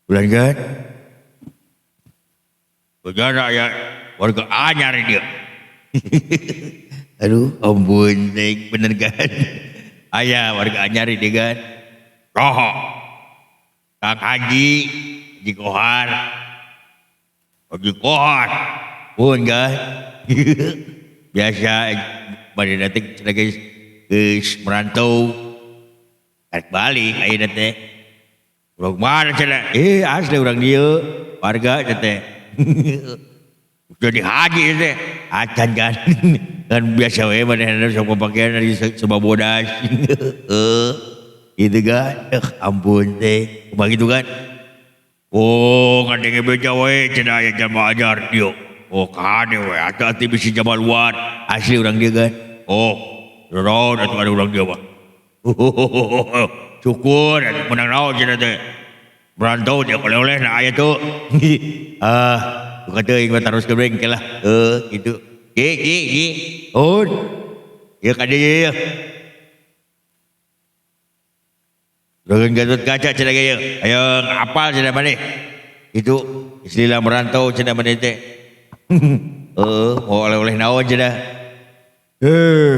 Bulan kan? Bagaimana ya warga anyar dia. Aduh, ampun, teh bener kan? Aya warga anyar dia kan? Roho. Kang Haji, Haji Kohar. Haji Kohar. Pun kan? Biasa pada datang cenah geus merantau. Tarik balik ayeuna teh. Urang mana cenah? Eh, asli urang dieu, warga teh. Jadi haji teh. Acan kan. Kan biasa we manehna sok pakaian dari sebab bodas. Heeh. Gitu kan. Eh, ampun teh. Kumaha gitu kan? Oh, ngadenge beja we cenah aya jalma anyar dieu. Oh, kade we atuh bisi jalma luar. Asli urang dieu kan. Oh, naon atuh ada urang dieu mah. Syukur menang naon cenah teh. Merantau dia oleh-oleh na aya tuh. Ah, bukan teuing mah terus ke bengkel lah. Heuh, gitu. Ki ki ki. Oh. Ya ka dieu ya. Juragan Gatot Kaca cenah ge ieu. Ayo apal cenah maneh. Itu istilah merantau cenah maneh teh. Heeh, mau oleh-oleh naon cenah. Eh.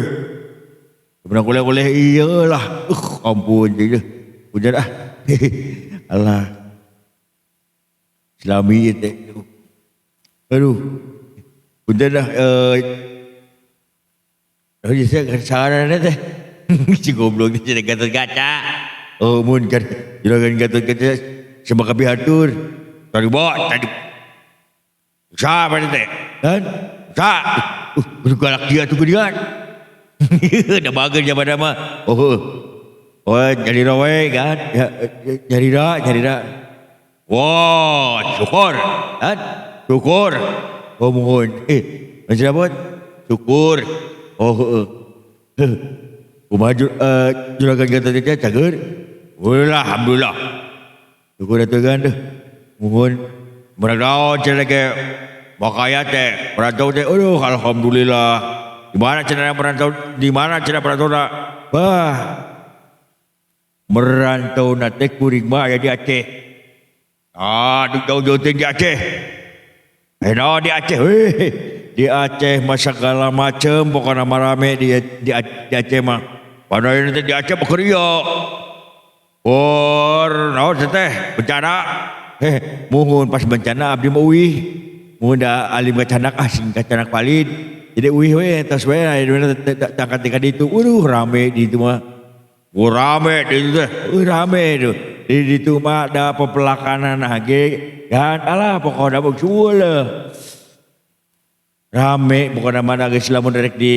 Menang oleh-oleh iyalah. Ampun jeung hujan ah. Alah. Islami teh. Aduh. Punten dah oh, saya sarana teh. Si goblok teh cenah Gatot Kaca. Oh, mun kan juragan Gatot Kaca sama kapihatur. Tadi bawa tadi. Siapa teh? Kan? Sa. Galak dia tuh gedean. Udah bagus zaman mah. Oh. Oh, jadi rawe kan? Ya, jadi dah, jadi dah. Wah, syukur. Kan? Syukur. Oh, mohon. Eh, macam apa? Syukur. Oh, heeh. Kumaha juragan Gatot Kaca cager? Alhamdulillah, alhamdulillah. Syukur atuh kan deh. Mohon merantau cenah ge makaya teh merantau teh aduh alhamdulillah. Di mana cenah merantau? Di mana cenah merantau na? Bah. Merantau na teh kuring mah aya di Aceh. Ah, jauh-jauh teh di Aceh. Eh, no, di Aceh. Weh, di Aceh mah segala macem pokokna mah rame di Aceh mah. Padahal ini teh di Aceh mah keur. Por naon teh bencana. Eh, muhun pas bencana abdi mah uih. Muhun da alim kacanak ah sing kacanak palid. Jadi uih we tos we aya tangkat ka ditu. Waduh rame di ditu mah. Oh, rame di ditu teh. Rame tuh. Di ditu mah da pepelakanan ge kan alah pokokna mah lah. Rame pokokna mah geus lamun rek di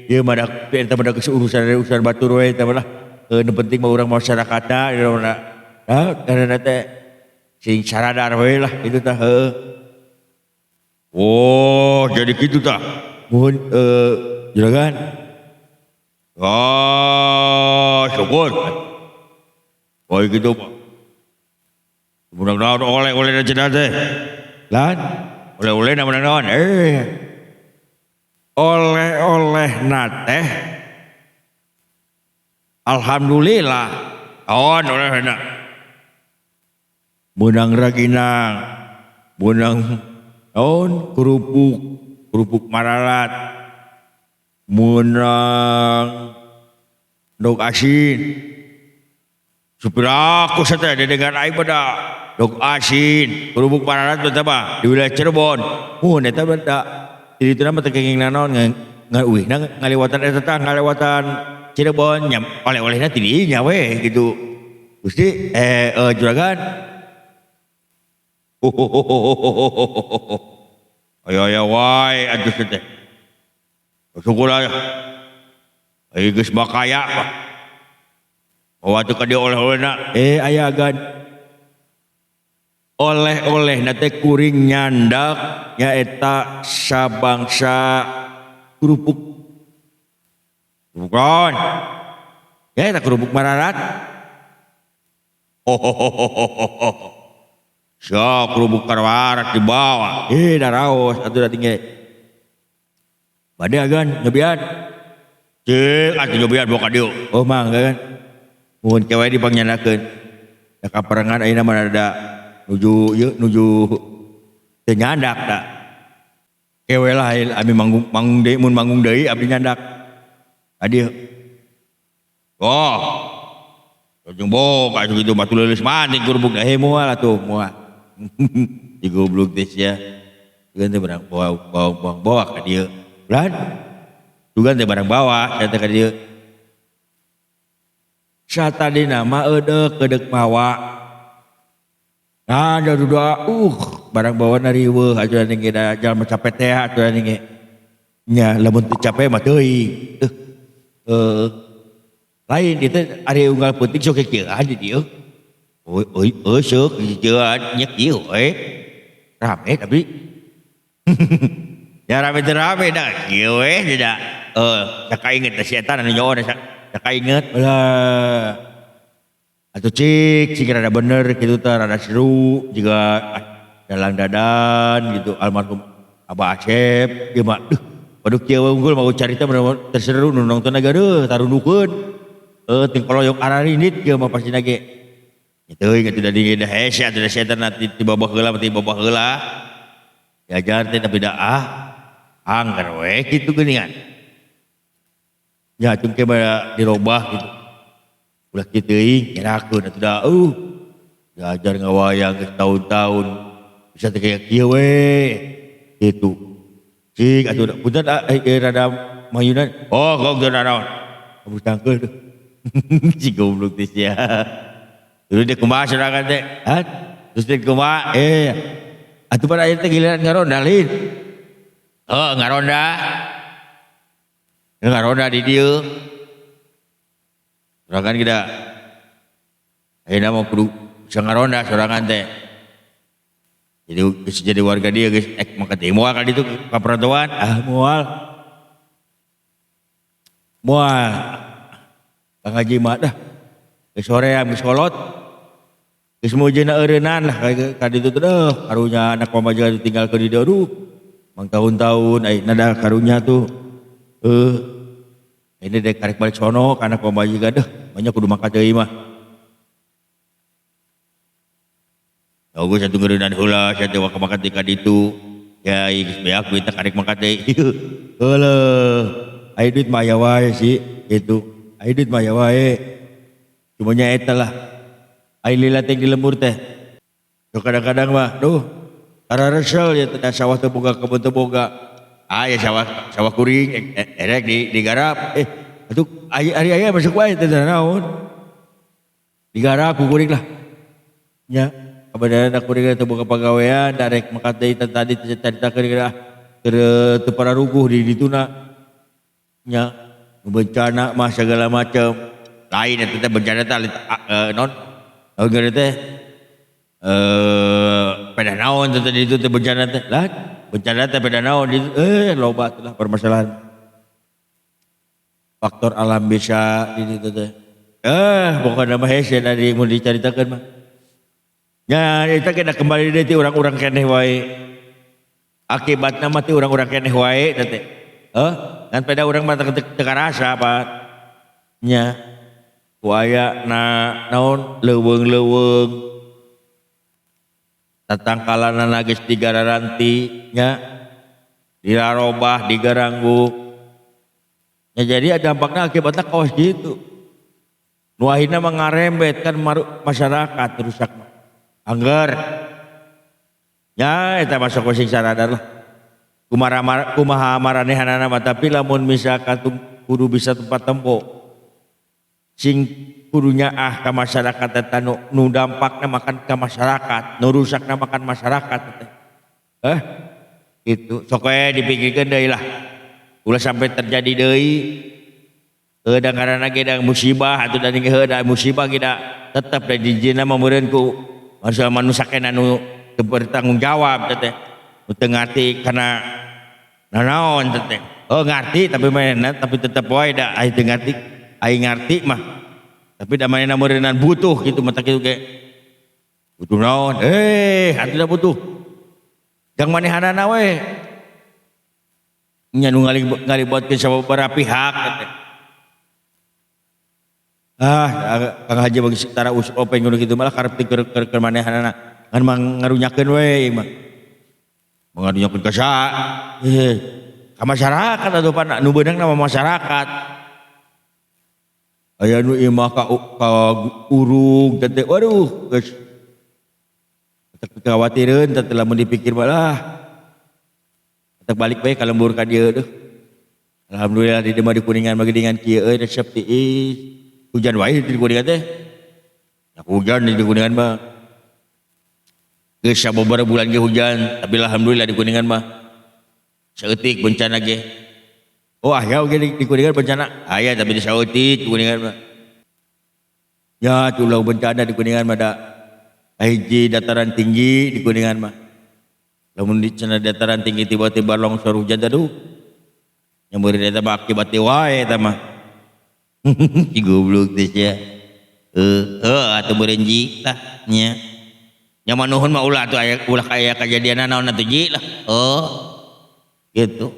ieu mah da eta mah da geus urusan batur we eta mah lah. Nu penting mah urang masyarakatna ieu mah karena teh sing saradar we lah itu tah heuh. Oh, jadi kitu tah. Muhun juragan. Ah, syukur. Oh, gitu mah. Menang naon oleh-oleh cenah teh. Lan, oleh-oleh na menang naon? Eh. Oleh-oleh na teh. Alhamdulillah. Naon oleh-olehna? Menang raginang, menang naon kerupuk, kerupuk mararat, menang dog asin. Supir aku sateh dengan aing pada dog asin, kerupuk mararat teh mah di wilayah Cirebon. Mun eta mah da di ditu mah teu kenging nanaon ngan uih na ngaliwatan eta tah ngalewatan Cirebon nya oleh-olehna ti dinya we gitu. Gusti juragan. Aya aya wae atuh teh. Syukur lah. Ayo geus bakaya mah. Bawa tuh ka dieu oleh-olehna. Eh aya gan. Oleh-olehna teh kuring nyandak nyaeta sabangsa kerupuk. Kerupuk naon? Ya eta kerupuk mararat. Oh. Sok kerupuk mararat dibawa. Eh daraos atuh da tinggi. Bade agan nyobian. Cek atuh nyobian bawa ka dieu. Oh mangga kan. Muhun kewe dipangnyandakeun. Da kaparengan ayeuna mah ada nuju ieu nuju teu nyandak da. Kewe lah abi manggung manggung deui mun manggung deui abdi nyandak. Adi oh jeung boga kitu mah leuleus maning kurbuk da moal atuh moal. Di goblok teh sia. Sugan teh barang bawa bawa bawa ka dieu. Lan sugan teh barang bawa sia teh ka dieu. Satadina mah eudek eudek mawa. Nah, doa barang bawa riweuh atuh ge da jalma capek teh atuh ge. Nya lamun teu capek mah teuing. Lain ieu teh ari unggal peuting sok kieuan di dieu. Euy euy seuk kieuan nya kieu we. Rame tapi ya rame teh rame da kieu we da. Sakainget teh si eta anu nyoon sakainget ulah. Atuh cik, cik rada bener gitu teh rada seru juga dalang dadan gitu almarhum Abah Asep ieu mah duh waduh kieu unggul mau carita bener terseru nu nonton ge tarundukeun ting koloyok ararinit kieu mah pastina ge teuing atuh da dingin da hese atuh da setan ti babah heula ti babah heula diajar teh tapi da ah angger we kitu geuningan nya atuh ke dirobah gitu. Ulah kieu teuing ngerakeun atuh da diajar ngawayang geus tahun-tahun bisa teh kaya kieu we kitu. Cik atuh punten rada mayunan oh gong teu nanaon. Abus tangkeul tuh. Si goblok teh sia. Terus dia kumaha sorangan teh? Hah? Terus dia kumaha? Atuh pada akhirnya teh giliran ngaronda lain. Heuh ngaronda. Ngaronda di dieu. Sorangan kita ayeuna mah kudu bisa ngaronda sorangan teh. Jadi geus jadi warga dia geus ek maka teh moal ka ditu ka perantauan ah moal. Moal. Kang Haji mah dah. Geus soream geus kolot. Geus meujeuna eureunnan lah ka ditu teh deuh karunya anak pamajikan ditinggalkeun di dieu aduh. Mang tahun-tahun ayeuna da karunya tuh ini dek karek balik sono karena pamajikan deh banyak kudu maka deui mah. Ogo satu ngeureunnan heula sia teh maka teh ka ditu. Ya geus beak duit teh karek maka deui. Heueuh. Aya duit mah aya wae sih kitu. Aya duit mah aya wae. Cuma nya eta lah. Aya lila teh di lembur teh. Kadang-kadang mah duh kararesel ya teh sawah teh boga kebun teh boga. Aya sawah sawah kuring erek digarap atuh ari aya masuk wae teh naon. Digarap ku kuring lah. Nya kabeneran kuring teh boga pagawean darek maka deui tadi caritakeun geura teu pararuguh di dituna. Nya bencana mah segala macam. Lain eta teh bencana teh non geura teh pedah naon teh di ditu teh bencana teh. Lah bencana teh pedah naon di loba teh lah permasalahan. Faktor alam bisa di ditu teh. Pokona mah hese dari mun dicaritakeun mah. Nya eta kena kembali deui ti urang-urang keneh wae. Akibatna mah ti urang-urang keneh wae teh teh. Ngan peda urang mah teu karasa Pak. Nya ku aya na naon leuweung-leuweung tatangkalanana geus digararanti nya dirarobah digaranggu. Ya jadi dampakna akibatna kawas kitu. Nu akhirna mah ngarembet kan masyarakat rusak mah. Angger. Nya eta masuk sing saradar lah. Kumaha maranehanana mah tapi lamun misalkan kudu bisa tempat tempo. Sing kudunya ah ka masyarakat eta nu dampakna makan ka masyarakat, nu rusakna makan masyarakat teh. Gitu. Sok we dipikirkeun deui lah. Ulah sampai terjadi deui. Heuh ngaranna ge da musibah atuh da heuh da musibah ge da tetep da dijieunna mah meureun ku manusia kena nu teu bertanggung jawab teh teh. Nu teu ngarti kana nanaon teh teh. Oh ngarti tapi manehna tapi tetep wae da aya teu ngarti, aya ngarti mah. Tapi da manehna meureunnan butuh kitu mah kitu ge. Butuh naon? Atuh da butuh. Jang manehanana we. Nya nu ngalibatkeun sababaraha pihak teh. Ah, Kang Haji bagi tara usuk openg kudu kitu malah karep teh keur manehanana. Ngan mah ngarunyakeun we mah. Ngarunyakeun ka saha? Ka masyarakat atuh pan nu beunang mah masyarakat. Aya nu imah ka urug teh waduh geus. Kekhawatiran teh lamun dipikir mah lah. Teh balik bae ka lembur ka dieu deuh. Alhamdulillah di dieu mah di Kuningan mah geuningan kieu euy resep tiis. Hujan wae di Kuningan teh. Ya hujan di Kuningan mah. Geus sababaraha bulan ge hujan, tapi alhamdulillah di Kuningan mah saeutik bencana ge. Oh aya oge di Kuningan bencana. Aya tapi di saeutik di Kuningan mah. Ya tulah bencana di Kuningan mah da hiji dataran tinggi di Kuningan mah. Lamun di cenah dataran tinggi tiba-tiba longsor hujan aduh. Yang beureun eta mah akibat wae eta mah. Si goblok teh sia. Heuh atuh beureun ji tah nya. Nya mah nuhun mah ulah atuh aya ulah aya kajadian naon atuh ji lah. Oh. Gitu.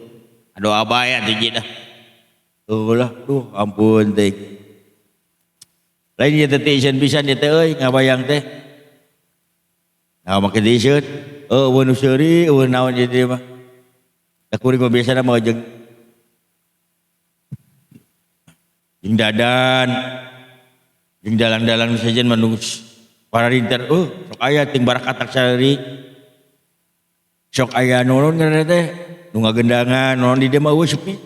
Aduh abae atuh ji dah. Ulah duh ampun teh. Lain ieu teh teu pisan ieu teh euy ngabayang teh. Nah make teu eueuh nu seuri eueuh naon ieu teh mah. Da kuring mah biasana mah jeung dadan jeung dalang-dalang sejen mah nu pararinter sok aya ting barakatak sareri. Sok aya nurun ngaranna teh nu ngagendangan naon di dieu mah eueuh sepi.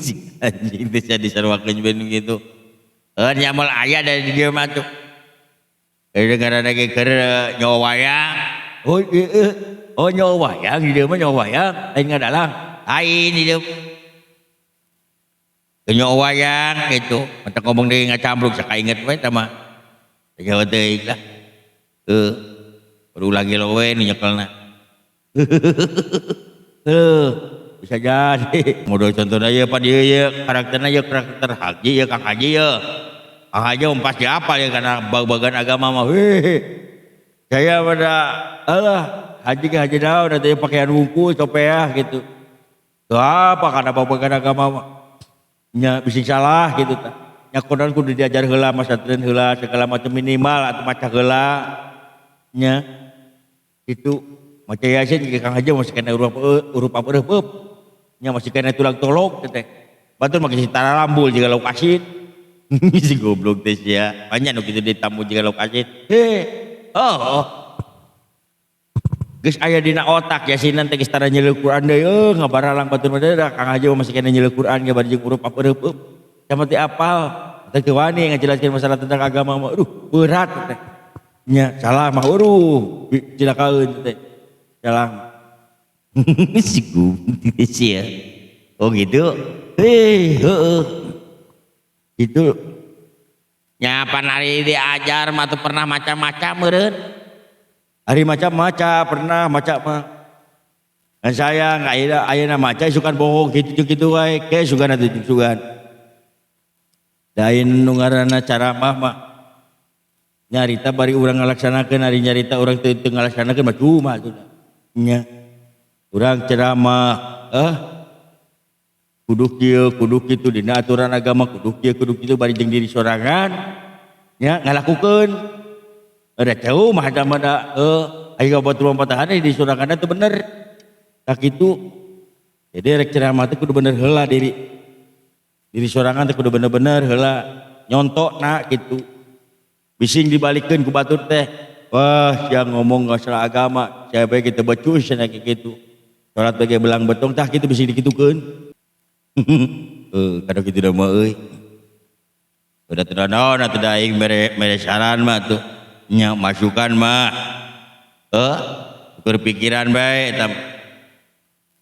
Si anjing teh sia disaruakeun ben kitu. Nya moal aya da di dieu mah tuh. Ngaranna ge keur nyawa wayang. Oh ieu oh nyawa wayang di dieu mah nyawa wayang lain ngadalang. Lain di dieu. Nyawa wayang gitu. Mata ngomong deui ngacambruk sakainget we tah mah. Jawa teuing lah. Baru lagi lowe nu nyekelna. Bisa jadi. Modal contohna ieu pa dieu ieu karakterna ieu karakter haji ieu Kang Haji ieu. Kang Haji mah pasti apal ya karena bag-bagan agama mah. Wih. Saya pada alah haji ke haji naon atuh pakaian wungkul topeah gitu. Tuh apa karena bag-bagan agama mah. Nya bising salah gitu tah. Nya konon kudu diajar heula masantren heula segala macam minimal atau maca heula. Nya itu maca Yasin ge Kang Haji masih kena huruf apa huruf. Nya masih kena tulang tolok teh. Batur mah geus taralambul jiga lauk asin. Si goblok teh sia. Banyak nu kitu ditamu jiga lauk asin. Heh. Oh. Geus aya dina otak Yasinan teh geus tara nyeuleuh Quran deui eueuh ngabaralang batur mah Kang Haji masih kena nyeuleuh Quran ge bari jeung huruf apa huruf. Sama teh apal. Teh teu wani ngajelaskeun masalah tentang agama mah. Aduh, berat teh. Nya salah mah aduh cilakaeun teh. Salah. Si goblok teh sia. Oh gitu. Heeh. Itu nya pan ari diajar mah teu pernah macam-macam meureun. Ari macam-macam pernah maca mah. Dan saya nggak ada ayeuna maca sukan bohong kitu kitu wae ke sugan atuh sugan. Lain nu ngaranna ceramah mah nyarita bari urang ngalaksanakeun ari nyarita urang teu ngalaksanakeun mah cuma atuh. Nya. Urang ceramah kudu kieu kudu kitu dina aturan agama kudu kieu kudu kitu bari jeung diri sorangan nya ngalakukeun. Ada jauh mah ada mana ayo batur patahan di sorangan teu bener. Tak kitu. Jadi rek ceramah teh kudu bener heula diri. Diri sorangan teh kudu bener-bener heula nyontokna kitu. Bising dibalikeun ku batur teh. Wah, sia ngomong masalah agama, sia bae kitu becus cenah kitu. Salat bae belang betong tah kitu bising dikitukeun. Kada kitu da mah euy. Udah teu naon atuh da aing mere saran mah tuh. Nya masukan mah. Ukur pikiran bae eta.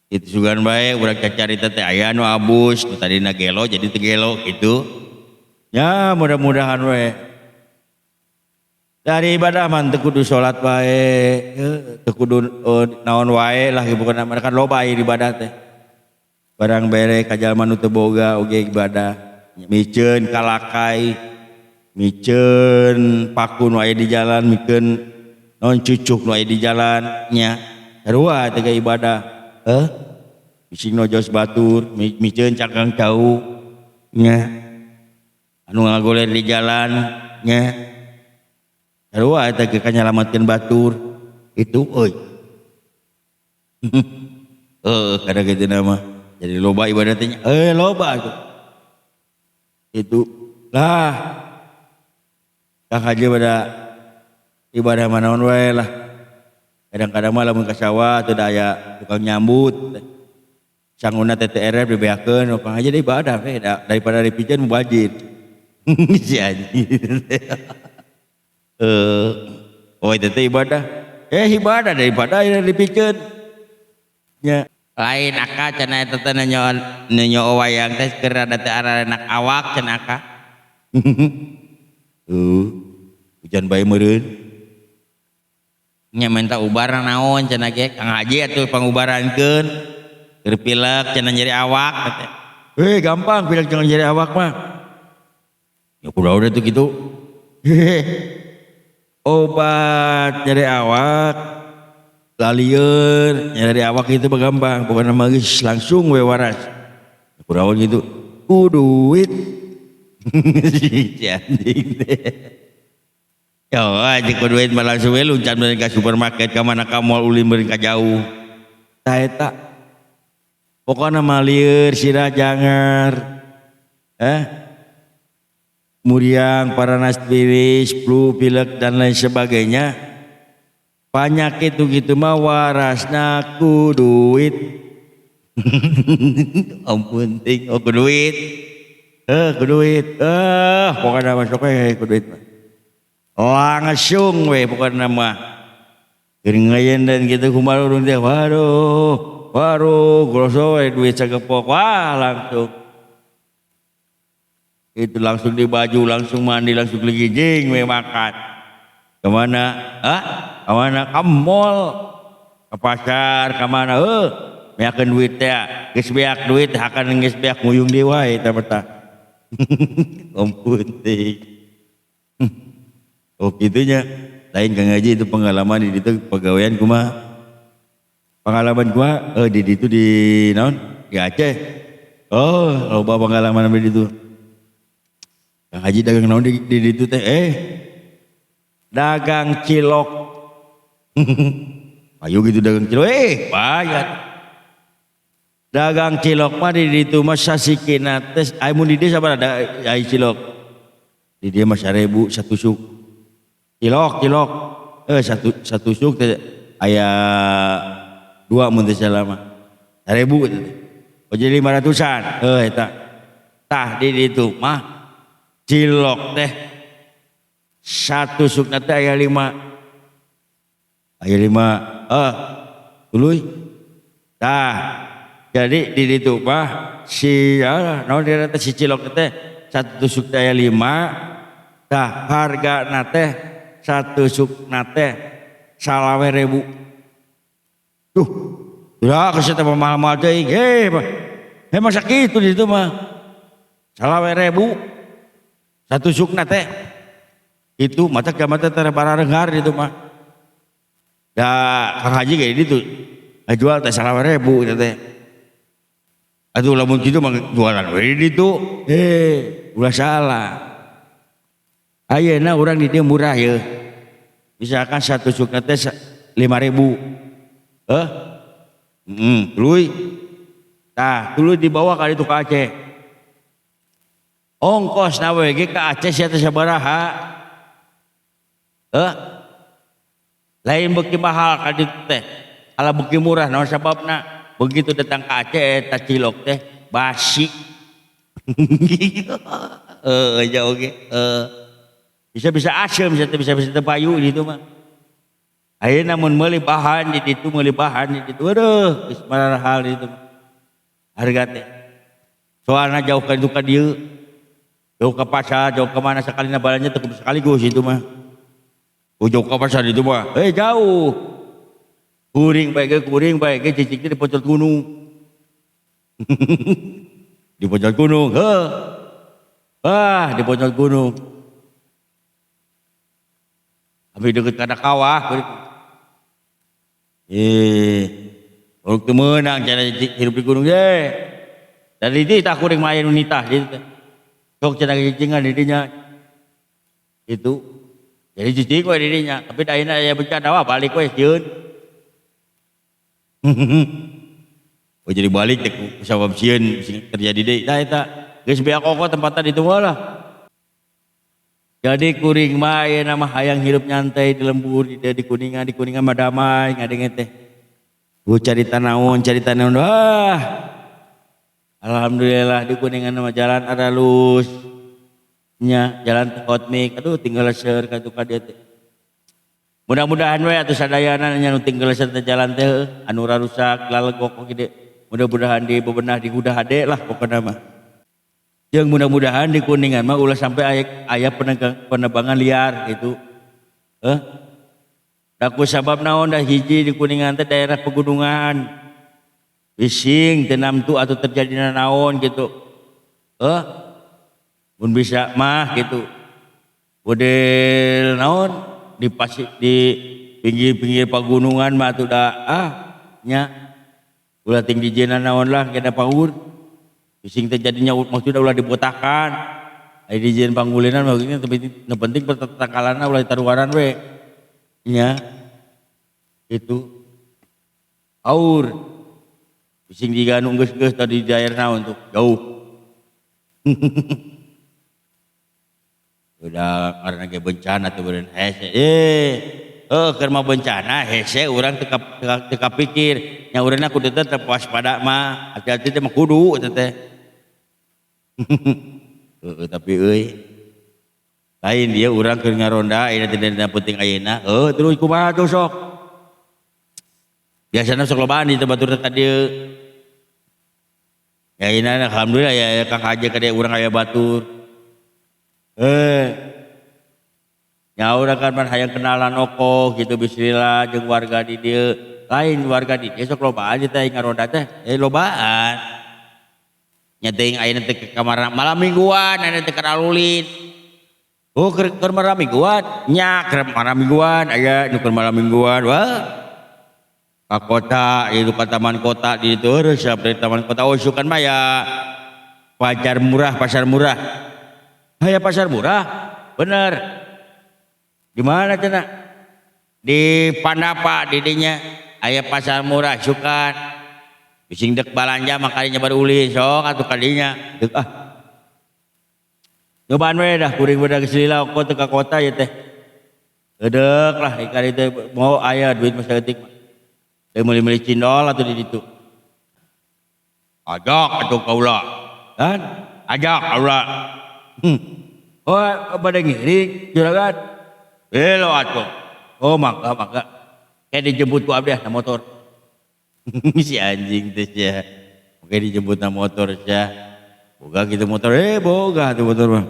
Itu sugan bae urang cacarita teh aya nu abus, nu tadina gelo jadi teu gelo kitu. Ya mudah-mudahan we. Dari ibadah mah teu kudu salat wae, teu kudu naon wae lah bukan kan loba ibadah teh. Barang bere ka jalma nu teu boga oge ibadah. Miceun kalakai, miceun paku nu aya di jalan, miceun naon cucuk nu aya di jalan nya. Sarua teh ibadah. Bising nojos batur, miceun cangkang cau nya. Anu ngagoler di jalan nya. Sarua eta ge kanyalamatkeun batur. Itu euy. Heeh, kada kitu mah. Jadi loba ibadah teh nya. Loba atuh. Itu lah. Kang Haji pada ibadah manaon wae lah. Kadang-kadang mah lamun ka sawah teu aya tukang nyambut. Sanguna TTRF dibeakeun, Kang Haji deui ibadah we daripada dipikeun mubazir. Si anjing. Oh itu teh ibadah. Ibadah daripada dipikeun. Nya. Lain aka cenah eta teh nanya wayang teh keur rada teh ararenak awak cenah aka. Hujan bae meureun. Nya minta ubaran naon cenah ge Kang Haji atuh pangubarankeun. Keur pilek cenah nyeri awak teh. Gampang pilek jangan nyeri awak mah. Ya kudu udah tuh gitu. Obat nyeri awak lalieun nyeri awak itu mah gampang, pokokna mah geus langsung we waras. Kunaon gitu? Ku duit. Si anjing teh. Ya aja ku duit mah langsung we luncat meureun ka supermarket ka mana ka mall ulin meureun ka jauh. Tah eta. Pokokna mah lieur sirah jangar. Muriang, paranas tiris, flu, pilek dan lain sebagainya. Penyakit itu gitu mah warasna ku duit. Ampun ting, oh ku duit. Ku duit. Pokokna mah sok we ku duit mah. Langsung we pokokna mah. Keur ngayen dan gitu kumaha urang teh, waduh, waduh, groso we duit sagepok, wah langsung. Itu langsung di baju, langsung mandi, langsung gelijing we makan. Kemana? Hah? Kemana? Ke mall, ke pasar, kemana? Beakeun duit teh, geus beak duit, hakan geus beak nguyung deui wae eta mah tah. Ampun teh. Oh gitunya. Lain Kang Haji itu pengalaman di ditu pegawaian kumaha? Pengalaman kumaha? Di ditu di naon? Di Aceh. Oh, loba pengalaman di ditu. Kang Haji dagang naon di ditu teh? Dagang cilok. Ayo gitu dagang cilok. Bayar. Dagang cilok mah di ditu mah sasikina teh, ai mun di dieu sabaraha da ai cilok? Di dieu mah 1000 satu suk. Cilok, cilok. Satu suk teh aya 2 mun teu salah mah. 1000 teh. Oh jadi 500-an. Eta. Tah di ditu mah cilok teh satu sukna teh aya 5. Aya 5. Tuluy. Tah jadi di ditu mah si, ah, naon dia teh si cilok teh satu tusuk teh aya 5. Tah hargana teh satu sukna teh salawe ribu. Duh, udah geus teh mahal-mahal teuing. Masa kitu di ditu mah. Salawe ribu satu sukna teh. Itu mata kiamat teh tara bararenghar di ditu mah. Da Kang Haji kayak gitu. Ngajual teh salawe ribu eta teh. Aduh lamun kitu mah jualan we di ditu. Ulah salah. Ayeuna urang di dieu murah ye. Misalkan satu sukna teh 5.000. Tuluy. Tah, tuluy dibawa ka ditu ka Aceh. Ongkos na we ge ka Aceh sia teh sabaraha? Lain beuki mahal ka ditu teh. Ala beuki murah naon sababna? Begitu datang ka Aceh eta cilok teh basi. Ja oge. Bisa-bisa asem, bisa teh, bisa-bisa teh payu di ditu mah. Ayeuna mun meuli bahan di ditu, meuli bahan di ditu, aduh, geus marahal di ditu mah. Harga teh. Soalna jauh ka ditu ka dieu. Jauh ke pasar, jauh ke mana sakalina balanja teh kudu sekaligus itu mah. Oh, jauh ke pasar itu mah. Jauh. Kuring bae ge, kuring bae ge cicing teh di pojok gunung. Di pojok gunung, heuh. Ah, di pojok gunung. Abi deket kana kawah. Urang teu meunang cenah hirup di gunung ye. Dari dieu tah kuring mah aya nu nitah dieu teh. Sok cenah cicingan di dinya. Itu. Jadi cicing we di dinya, tapi da ayeuna aya bencana wah balik we sieun. Oh jadi balik teh ku sabab sieun terjadi deui. Tah eta geus beak ongkoh tempatna ditu lah. Jadi kuring mah ayeuna mah hayang hirup nyantai di lembur di dieu di Kuningan, di Kuningan mah damai ngadenge teh. Ku carita naon, carita naon wah. Alhamdulillah di Kuningan mah jalan aralus. Nya jalan teh hotmix, aduh tinggal seur ka tu ka dieu teh. Mudah-mudahan we atuh sadayana nya nu tinggal seur teh jalan teh anu rarusak lalegok gede. Mudah-mudahan di bebenah di hudah hade lah pokona mah. Jeung mudah-mudahan di Kuningan mah ulah sampai aya penebangan liar gitu. Da ku sabab naon da hiji di Kuningan teh daerah pegunungan. Bising teu namtu atuh terjadi naon gitu. Mun bisa mah gitu. Model naon di pasi, di pinggir-pinggir pagunungan mah atuh da nya ulah ting dijieunna naon lah kena paur. Bising teh jadinya maksudna ulah dibotakan. Aya dijieun pangulinan mah gini, tapi nu penting pertangkalanna ulah ditaruaran we. Nya. Itu. Aur. Bising jiga nu geus-geus tadi di daerah naon tuh jauh. Udah karena ge bencana tuh beureun hese. Keur mah bencana hese urang teu kapikir. Nya urangna kudu tetep waspada mah. Hati-hati teh mah kudu eta teh. Heeh, tapi euy lain dia urang keur ngaronda ayeuna teh dina penting ayeuna. Heuh, terus kumaha tuh sok? Biasana sok lobaan di teh batur teh ka dieu. Ya ayeuna alhamdulillah ya Kang Haji ka dieu urang aya batur. Nya urang kan pan hayang kenalan oko gitu bismillah jeung warga di dieu. Lain warga di dieu sok lobaan teh ngaronda teh. Lobaan. Nya teuing ayeuna teh ke kamar malam mingguan ayeuna teh keur alulin. Oh keur malam mingguan? Nya keur malam mingguan aya nu keur malam mingguan. Wah. Ka kota itu ka taman kota di ditu resep dari taman kota. Oh sukan mah ya pacar murah, pasar murah. Aya pasar murah? Bener. Di mana cenah? Di Pandapa di dinya aya pasar murah sukan. Bising dek balanja makanya baru ulin sok atuh kadinya. Dek ah. Nyobaan we dah kuring we dah geus lila teu ka kota ya teh. Edek lah ikan itu mau aya duit mah saeutik mah. Teu meuli-meuli cindol atuh di ditu. Ajak atuh kaula. Kan? Ajak kaula. Oh, bade ngiring juragan. Belo atuh. Oh, mangga mangga. Kayak dijemput ku abdi na motor. Si anjing teh sia. Oke dijemput na motor sia. Boga gitu motor, boga tuh motor mah.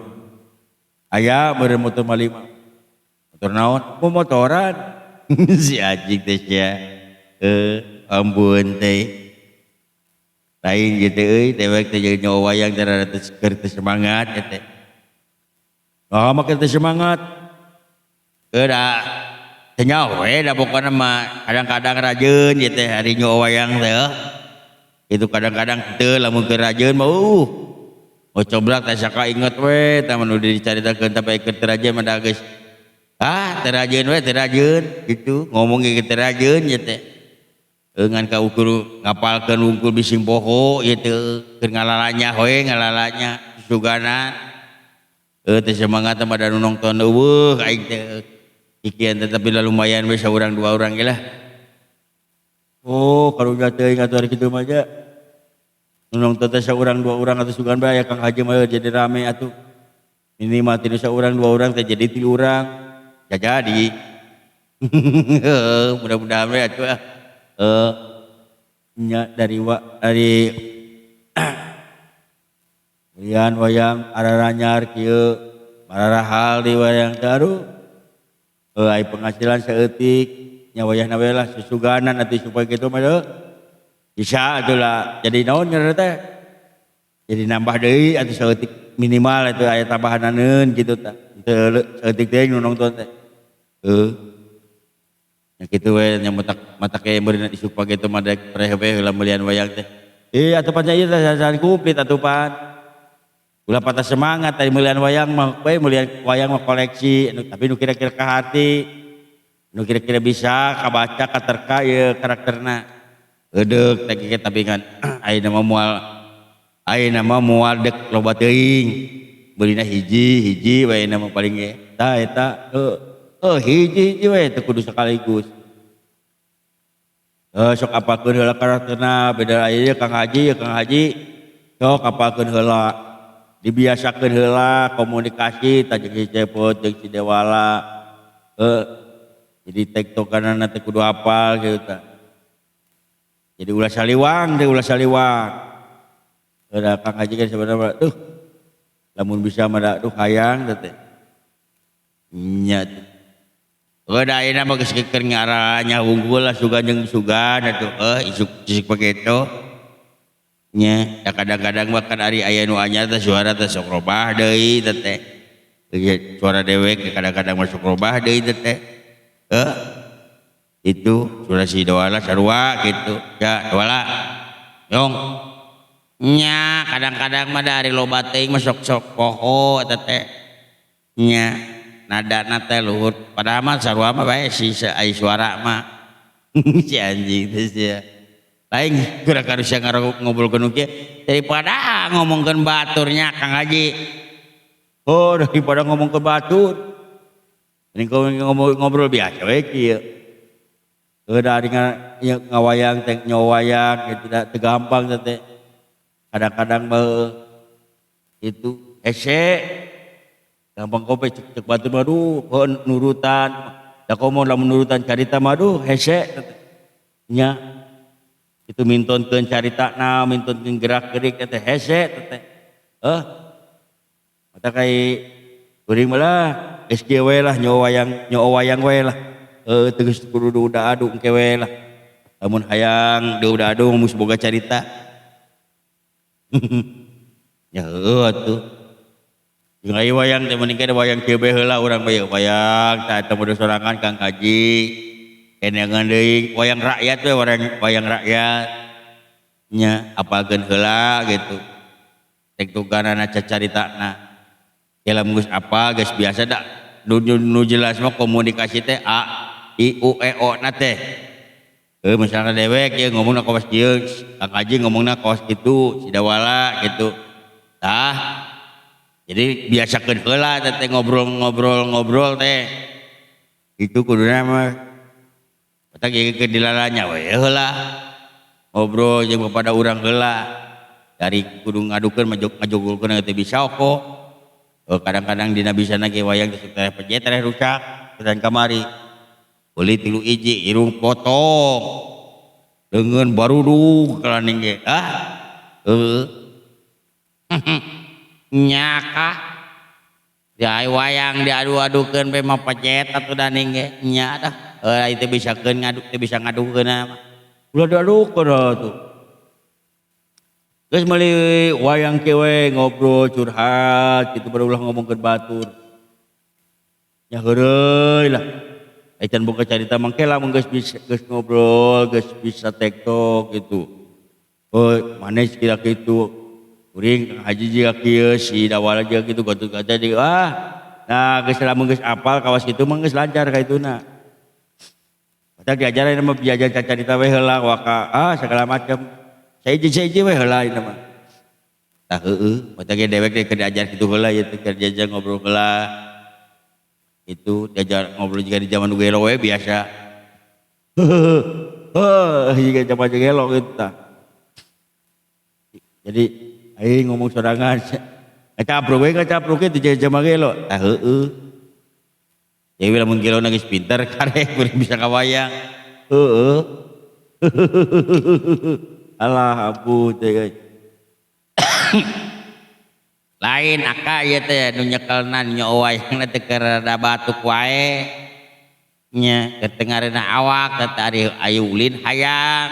Aya beureum motor mah 5. Motor naon? Mau motoran. Si anjing teh sia. Ampun teh. Lain gitu euy, dewek teh jeung nyawa wayang teh rada teu keur teu semangat eta teh. Ah, make teu semangat. Da teu nyaho we da pokona mah kadang-kadang rajeun ieu teh hari nyawa wayang teh. Itu kadang-kadang teu lamun keur rajeun mah Oh coblak teh saka inget we tah mun dicaritakeun tapi keur teu rajeun mah da geus. Ah, teu rajeun we, teu rajeun gitu, ngomong ge teu rajeun ieu teh. Ngan ka ukur ngapalkeun wungkul bising poho ieu teh keur ngalalanya we ngalalanya sugana. Teu semangat mah da nu nongton eueuh aing teh. Ikian teh tapi lah lumayan we saurang dua orang ge lah. Oh, karunya teuing atuh ari kitu mah nya. Nu nongton teh saurang dua orang atuh sugan bae aya Kang Haji mah jadi rame atuh. Minimal tinu saurang dua orang teh jadi 3 urang. Ya jadi. Mudah-mudahan we atuh ah. Nya dari wa, dari lian wayang araranyar kieu mararahal di wayang daru. Ai penghasilan saeutik nya wayahna we lah susuganan atuh supaya kitu mah teu. Bisa atuh lah jadi naon ngaranna teh? Jadi nambah deui atuh saeutik minimal atuh aya tambahananeun kitu tah. Teu saeutik teh nu nongton teh. Nya kitu we nya matak ge meureun isuk pagi teh mah daek preh we heula meulian wayang teh. Atuh pan ieu teh sahan komplit atuh pan. Ulah patah semangat tadi meulian wayang mah we meulian wayang mah koleksi nu, tapi nu kira-kira ka hati nu kira-kira bisa kabaca katerka ieu karakterna. Eudeuk teh kieu tapi ngan ayeuna mah moal dek loba teuing. Beulina hiji-hiji we ayeuna mah paling ge. Tah eta heuh hiji-hiji we teu kudu sekaligus. Sok apalkeun heula karakterna beda aya Kang Haji, Kang Haji sok apalkeun heula. Dibiasakeun heula komunikasi tah jeung si Cepot jeung si Dewala. Jadi tektokanana teh kudu hafal kitu tah. Jadi ulah saliwang teh ulah saliwang. Da Kang Haji kan sebenarnya duh lamun bisa mah da duh hayang teh. Nya tuh. Da ayeuna mah geus keur ngaranya wungkul lah sugan jeung sugan atuh isuk isuk begitu. Nya da kadang-kadang mah kan ari aya nu anyar teh suara teh sok robah deui teh teh. Suara dewek kadang-kadang mah sok robah deui teh teh. Itu suara si Dewala sarua gitu. Ya Dewala. Yong. Nya kadang-kadang mah dari loba teuing mah sok-sok poho teh teh. Nya nadana teh luhur padahal mah sarua mah bae si ai suara mah. Si anjing teh sia. Lain kurang karusya ngobrolkeun nu kieu daripada ngomongkeun baturnya Kang Haji. Oh daripada ngomongkeun batur. Ini ngobrol biasa we kieu. Da ari ngawayang teh nyowayang gitu da teu gampang teh. Kadang-kadang mah itu hese gampang kope cek batur mah aduh nurutan. Da komo lamun nurutan carita mah aduh hese nya. Itu mintonkeun caritana, mintonkeun gerak-gerik teh hese teh. Mata kai kuring mah lah geus kieu we lah nyawa wayang we lah. Teu geus kudu udah adu engke we lah. Lamun hayang deu udah adu geus boga carita. Ya heueuh atuh. Jeung aya wayang teh mending kana wayang kieu bae heula urang mah ieu wayang tah eta mah sorangan Kang Haji. Kenangan deui wayang rakyat we wayang rakyat nya apalkeun heula gitu. Tektokanana cacaritana. Ke lamun geus apal geus biasa da nu jelas mah komunikasi teh a i u e o na teh. Misalna dewek ieu ngomongna kawas kieu, Kang Haji ngomongna kawas kitu, si Dawala gitu. Tah. Jadi biasakeun heula teh ngobrol-ngobrol-ngobrol teh. Itu kuduna mah Matak ieu ke dilalanya we heula. Ngobrol jeung kepada urang heula. Dari kudu ngadukeun ngajogolkeun teh bisa oko. Kadang-kadang dina bisana ge wayang teh tereh pejet tereh rusak dan kamari. Beuli 3 hiji irung potong. Leungeun barudug kalaning ge. Ah. Heueuh. Nya kah. Di wayang diadu-adukeun be mah pejet atuh daning ge nya dah. Itu bisa keun ngaduk, teu bisa ngadukeun mah. Ulah diadukeun atuh. Geus meuli wayang kieu we ngobrol curhat kitu baru ulah ngomongkeun batur. Nya heureuy lah. Ai can boga carita mangke lamun geus bisa geus ngobrol, geus bisa tektok gitu. Oh, manes kira kitu. Kuring Kang Haji jiga kieu, si Dawala jiga kitu gotu-gotu di ah. Nah, geus lamun geus apal kawas kitu mah geus lancar ka ituna. Matak diajaran mah diajar carita we heula waka segala macam. Saiji-saiji we heula ieu mah. Tah heueuh, matak ge dewek teh keur diajar kitu heula ieu teh keur diajar ngobrol heula. Itu diajar ngobrol juga di zaman gelo we biasa. Heuh, jiga zaman gelo kitu tah. Jadi aing ngomong sorangan ngacapruk we ngacapruk kitu jiga zaman gelo. Tah heueuh. Jadi lamun gelo geus pinter karek kuring bisa kawayang. Heueuh. Alah ampun teh euy. Lain aka ieu teh nu nyekelna nyo wayangna teh keur rada batuk wae. Nya keur teu ngareunah awak teh ari ayu ulin hayang.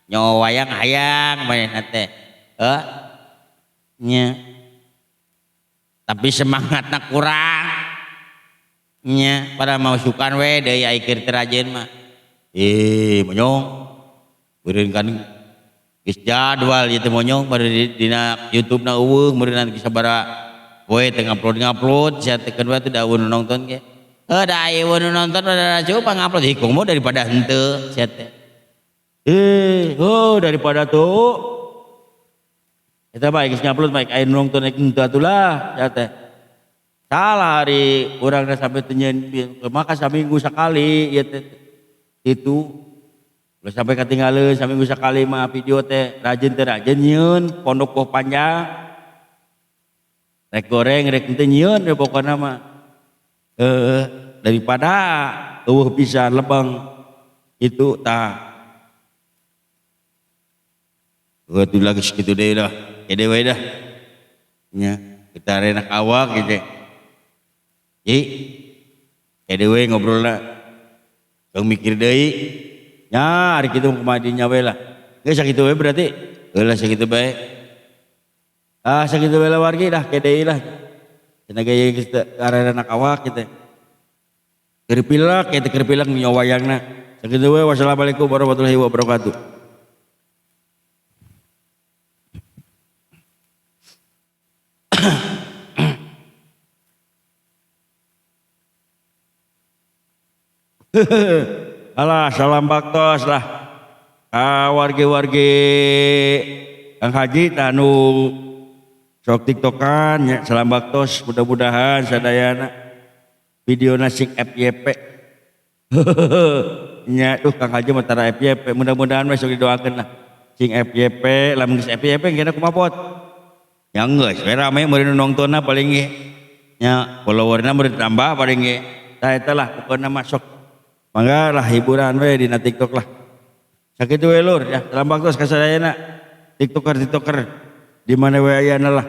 Nyo wayang hayang manehna teh. Heuh. Nya. Tapi semangatna kurang. Nya pada masukan we deui ai keur teu rajin mah. Monyong. Beureun kan Geus jadwal ieu teh monyong bari dina YouTube na eueuh meureun sabaraha poe teh ngupload-ngupload sia teh keun we teh da eueuh nu nonton ge. Heuh da aya eueuh nu nonton da coba ngupload hikung mah daripada henteu sia teh. Oh daripada tuh. Eta bae geus ngupload bae aya nu nonton rek henteu atulah sia teh. Salah hari urang sampai teu nyieun maka saminggu sakali ieu teh. Itu ulah sampai katinggaleun saminggu sakali mah video teh rajin teh rajin nyieun pondok poh panjang. Rek goreng rek henteu nyieun we pokona mah. Daripada eueuh pisan lebeng itu tah. Heuh atuh lagi sakitu deui lah. Kede we dah. Nya kita renak awak gitu. Ji kede we ngobrolna. Tong mikir deui. Nya ari kitu kumaha dinya we lah. Geus sakitu we berarti. Heuh lah sakitu bae. Ah sakitu we lah wargi dah kede deui lah. Cenah ge geus teu arenak awak kitu. Keur pilek kitu keur pilek nyo wayangna. Sakitu we wassalamualaikum warahmatullahi wabarakatuh. Alah salam baktos lah. Wargi-wargi Kang Haji tanu sok tiktokan nya salam baktos mudah-mudahan sadayana video sing FYP. Nya tuh Kang Haji mah tara FYP mudah-mudahan we sok didoakeun lah. Sing FYP lamun geus FYP engkena kumaha pot? Ya geus we rame meureun nongtonna paling ge. Nya followerna meureun tambah paling ge. Tah eta lah pokona mah sok mangga lah hiburan we dina TikTok lah. Sakitu we lur ya, salam baktos ka sadayana. TikToker-TikToker di mana we ayana lah.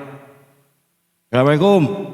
Assalamualaikum.